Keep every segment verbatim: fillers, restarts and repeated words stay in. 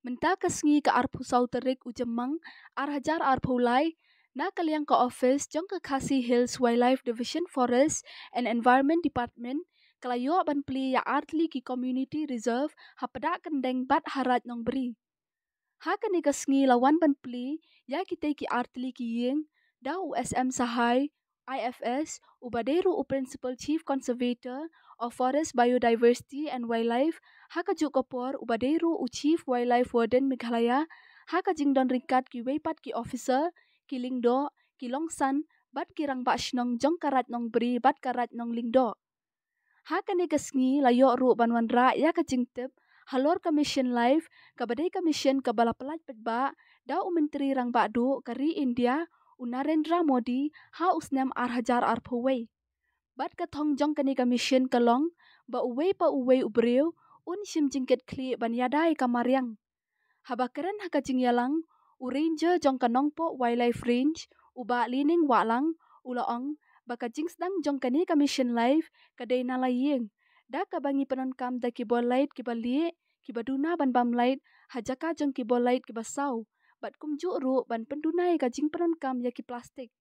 Mynta ka sngi ka arphew saw tarik u Jymmang ar hajar arphew lai, na ka liang ka office jong ka Khasi Hills Wildlife Division Forest and Environment Department ka la ïoh ban plie ïa artylli ki community reserve ha Pdeng Kyndeng bad ha Raid Nongbri. Ha kane ka sngi la wan ban plie ïa kitei ki artylli ki ïing da u S M Sahai, I F S, uba dei ruh u Principal Chief Conservator of Forest Biodiversity and Wildlife, ha kajuh ka por uba dei ruh u Chief Wildlife Warden Meghalaya, ha ka jingdon ryngkat kiwei pat ki officer, ki lyngdoh, ki longsan bad ki rangbah shnong jong ka Raid Nongbri bad ka Raid Nonglyngdoh. Ha kane ka sngi la ïoh ruh ban wanrah ïa ka jingtip halor ka Mission Life, kaba dei ka mission kaba la pyllait paidbah da u Myntri Rangbah Duh ka ri India, u Narendra Modi, ha u snem ar hajar arphew wei. Bad ka thong jong kane ka mission ka long ba uwei pa uwei u briew un shim jingkitkhlieh ban ïada ïa ka mariang. Haba kren ha ka jingïalang, u Ranger jong ka Nongpoh Wildlife Range, u Bah Lining Wahlang, u la ong ba ka jingsdang jong kane ka Mission Life ka dei na la ïing, da kaba ngi pyndonkam da ki bor light kiba lieh, kiba duna ban bam light ha jaka jong ki bor light kiba saw, bad kumjuh ruh ban pynduna ïa ka jingpyndonkam ïa ki plastik.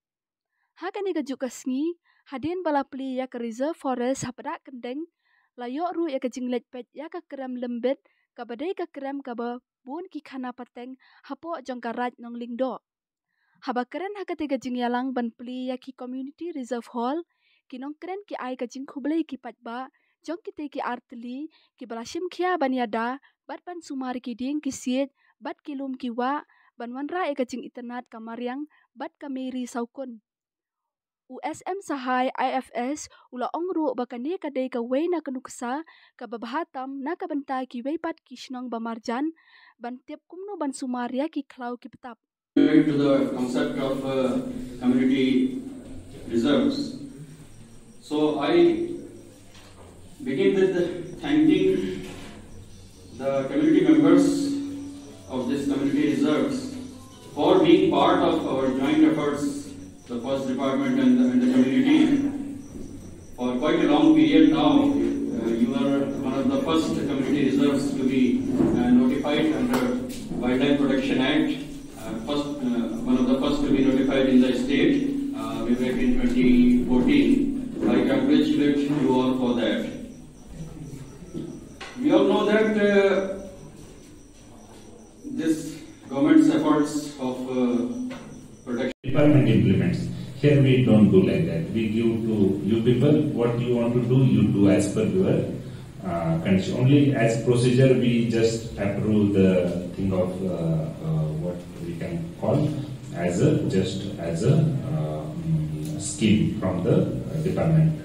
Ha kane kajuh ka sngi, hadien ba la plie ïa ka Reserve Forest ha Pdeng Kyndeng, la ïoh ruh ïa ka jingleit peit ïa ka krem lymbit, kaba dei ka krem kaba bun ki khana pateng hapoh jong ka Raid Nonglyngdoh. Haba kren ha katei ka jingïalang ban plie ïa ki Community Reserve Hall, ki nongkren ki ai ka jingkhublei ki paidbah jong kitei ki artylli kiba la shim khia ban ïada bad ban sumar ïa ki dieng ki siej bad ki lum ki wah ban wanrah ïa ka jingitynnad ka mariang bad ka mei ri sawkun. U S M Sahai, I F S, u la ong ruh ba kane ka dei kawei na ka nuksa kaba bha tam na ka bynta kiwei pat ki shnong ba marjan ban tip kumno ban sumar ïa ki khlaw ki btap. To the concept of uh, community reserves. So I begin with thanking the community members of these community reserves for being part of our joint efforts, the forest department and the, and the community. For quite a long period now, uh, you are one of the first community reserves to be uh, notified under Wildlife Protection Act, uh, first, uh, one of the first to be notified in the state, uh, way back in twenty fourteen. I congratulate you all for that. We all know that uh, this government's efforts of uh, protection department implements. Here we don't do like that. We give to you people what you want to do, you do as per your uh, condition. Only as procedure, we just approve the thing of uh, uh, what we can call as a, just as a uh, mm, scheme from the uh, department.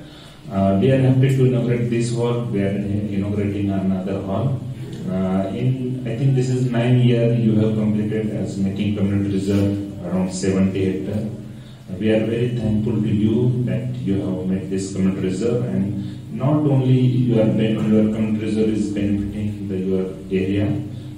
Uh, we are happy to inaugurate this hall. We are inaugurating another hall. Uh, in, I think this is nine year you have completed as making community reserve around seventy hectare. We are very thankful to you that you have made this community reserve, and not only you are ben- your community reserve is benefiting the, your area,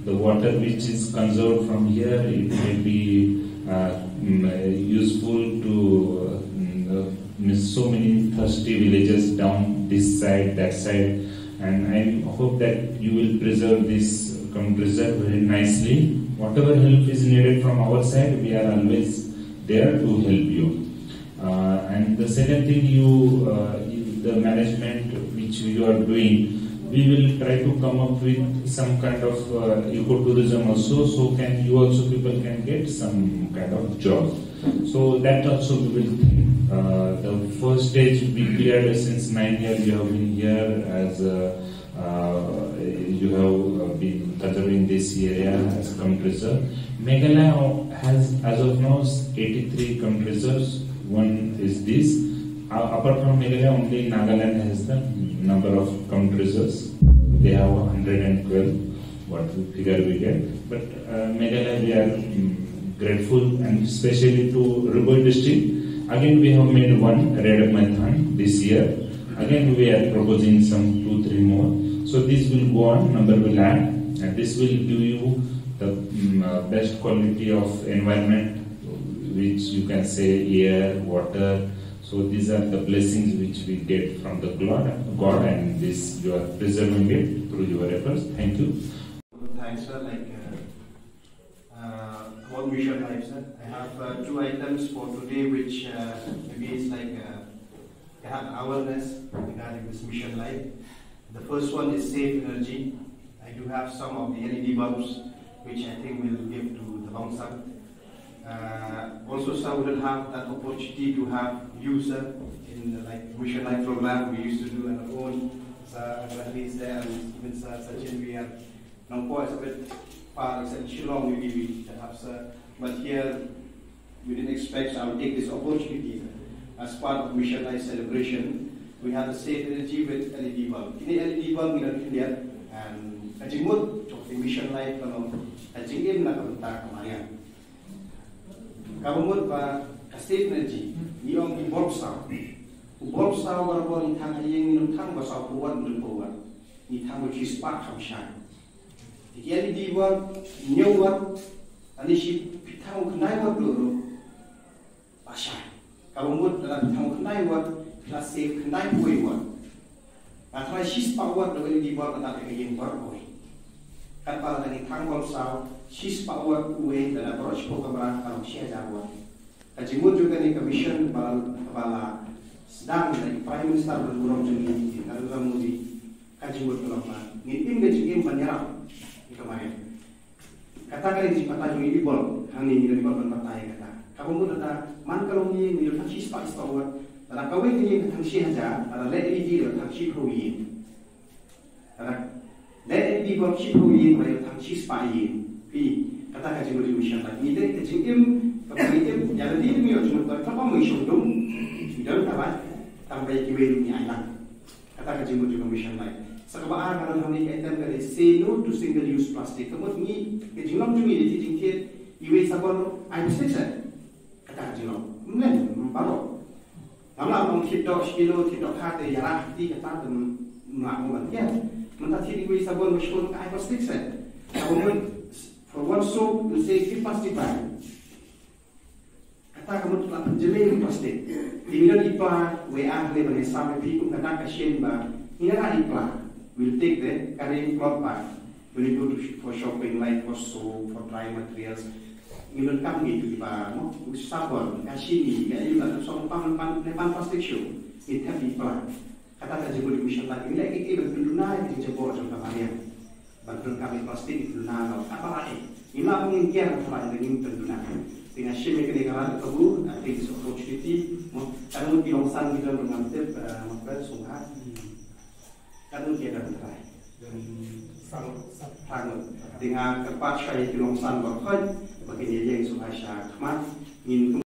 the water which is conserved from here, it may be uh, mm, useful to uh, mm, uh, so many thirsty villages down this side, that side, and I hope that you will preserve this community reserve very nicely. Whatever help is needed from our side, we are always there to help you. Uh, and the second thing, you, uh, you, the management which you are doing, we will try to come up with some kind of uh, ecotourism also. So can you also people can get some kind of job. So that also we will think. Uh, the first stage we cleared since nine years. You have been here as a uh, you have uh, been considering this area as a community reserve. Meghalaya has, as of now, eighty-three community reserves. One is this. Uh, apart from Meghalaya, only Nagaland has the number of community reserves. They have one hundred twelve, what figure we get. But uh, Meghalaya, we are mm, grateful, and especially to Ri Bhoi district. Again, we have made one Redap Maithan this year. Again, we are proposing some two, three more. So this will go on, number will add, and this will give you the mm, uh, best quality of environment, which you can say air, water. So these are the blessings which we get from the God, God, and this you are preserving it through your efforts. Thank you. Thanks, sir. Like, uh, for today, which uh, maybe is like uh, perhaps awareness regarding this Mission Life. The first one is safe energy. I do have some of the L E D bulbs, which I think we'll give to the Bangsan. Uh, also, sir, we will have that opportunity to have you, sir, in the, like, Mission Life program we used to do on our own. Sir Abraham is there, and even Sir Sachin, we are now quite a bit far, except Shillong, maybe we can have, sir. But here, we didn't expect, so I will take this opportunity as part of Mission Life celebration. We have the safe energy with L E D bulb. Kine L E D bulb ngi la khyndiat, and ka jingmut jong ka Mission Life ka long ka jingim na ka bynta ka mariang. Kaba mut ba ka safe energy, ngi ong ki bulb saw. U bulb saw barabor ngi thang ha ïing, ngi ym thang ba saw phew watt, hynriew phew watt. Ngi thang ba shispah kham shai. Te ki L E D bulb, hynñiew watt, lane shi, phi thang khyndai watt ruh, la shai. Kaba mut lada phi thang khyndai watt, phi la save khyndai phew wei watt. Nga tharai shispah watt da u L E D bulb ka dap ïa ka ïing baroh kawei. Katba lada ngi thang bulb saw, shispah watt uwei, lada baroh shiphew kamra, ka long shi hajar watt. Ka jingmut jong kane ka mission ba, ba la sdang da i Prime Minister ba burom jong ngi, i Narendra Modi, ka jingmut ka long ba ngin im ka jingim ban ïarap ïa ka mariang. Kata ka dei ka jingbatai jong i Bible, hangne ngi la dei ban batai ïa kata. Kaba mut lada man ka long ïing, ngi la thang shispah, shispah watt, lada kawei ka ïing ka thang shi hajar, lada leh L E D la thang shiphew ïing. Lada leh L E D bulb shiphew ïing, la thang shispah ïing. Phi, kata ka jingmut jong Mission Life. Ngi dei ka jingim kaba ngi im, ïa lade ngi ïoh jingmut, kaba ngi shong dum, ngi don kaba, tang ba ïa kiwei ruh ngi ailad. Kata ka jingmut jong ka Mission Life. Sa kaba ar ka don hangne ka item ka dei say no to single use plastic. Ka mut ngi, ka jinglong jong ngi dei jingthied, iwei sabon, ai plastic seh. Kata ka jinglong. Mlien, baroh. Ngam lah ong thied doh shi kilo, thied doh khat, ïarah ti kata te mlak mo ban tied. Mynta thied iwei sabon ba shon ka ai plastic seh. Ka mut for one soap, you say three plastic bag. Kata ka mut la pynjlei plastic. Te ngi don i pla, wei ar ne ban ïasam ïa phi kum kata ka sien ba ngi la rah i pla. We'll take the carrying cloth bag when you go to sh-, for shopping, like for soap, for dry materials. Ngi donkam ngi tu ba mo, u sabon, ka shini, ka ïa la song pan pan ne pan plastic shuh. Ngi thep i pla. Kata ka jingmut jong Mission Life, ngi leh kiei kiei ban pynduna ïa ka jingjabok jong ka mariang. Ban pyndonkam ïa plastik, ngi pynduna noh. Kata la eh. Ngi la ong ngi kiar, kata la eh, ngim pynduna. Te nga shim ïa kane ka lad kabu, I think it's opportunity. Mo, ka dang mut ki longsan ki don ruh ngam tip, eh, mo, ka sngewbha. Ka dang mut ki don trai. Don sang, sang. Te nga kyrpad shuwa ïa ki longsan baroh, ba kin ïeng sngewbha sha khmat. Ngin